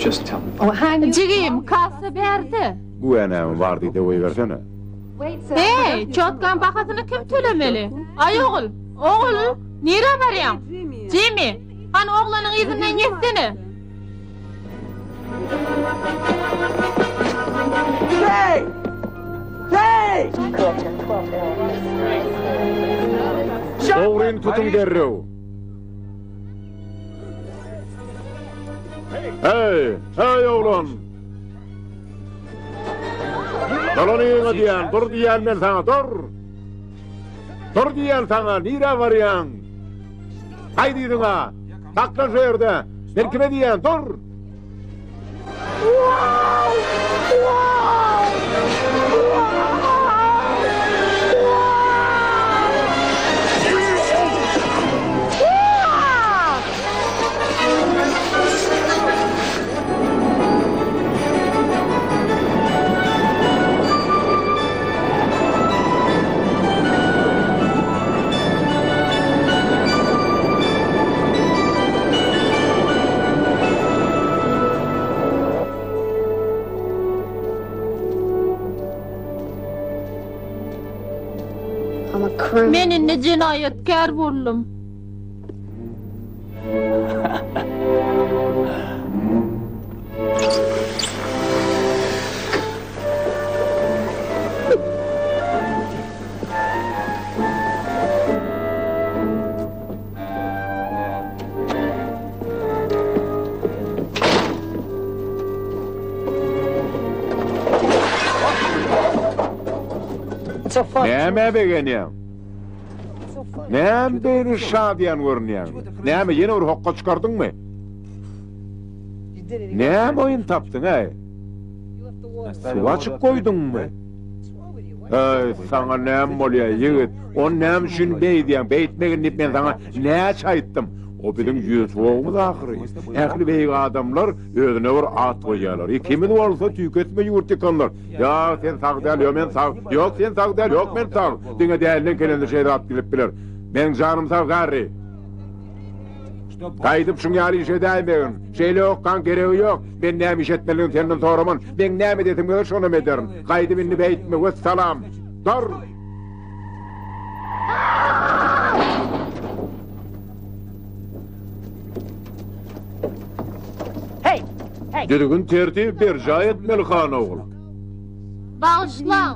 Jigim, kassa bärde. Güwä näme bar diý-de goýbersene. Heý, çotgaň bahasyny kim tölemeli? Aý ogul, ogul, nirä barýaň? Jimmi, hany oglanyň yzyndan ýetsene. Ogryny tutuň derrew. Heý, heý oglan! Dolan yzyňa diýýän, dur diýýän men saňa, dur! Dur diýýän saňa, nirä barýaň? Gaýt yzyňa! Saklan şu ýerde! Men kime diýýän, dur! Men indi jenaýatkär boldum. Nämä begenýäň? Näme beýle şadyýan görünýäň? Näme, ýene bir hokga çykardyňmy? Näme oýun tapdyň-äý? Suw açyp goýduňmy? Äý, saňa näme bolýar, ýigit? Ony näme üçin beýdýäň? Beýtmegin diýip men saňa näçe aýtdym? O biziň ýüztugagymyz ahyry. Ähli beýik adamlar özüne bir at goýýarlar. Ikimiz bolsa tüýkesme ýurt ýykanlar. Ýa sen sag däl, ýa men sag. Ýok, sen sag däl, ýok, men sag. Diňe däliden kelende şeýle zat gelip biler. Meniň janym sag, garry. Gaýdyp şuň ýaly iş edäýmegin. Şeýle okgaň geregi ýok. Men näme iş etmelidigini senden soraman. Meň näme edesim gelse şonam ederin. Gaýdyp indi beýtme. Wessalam. Dur! Düzgün-tertibi berjaý etmeli, han ogul. Bagyşlaň!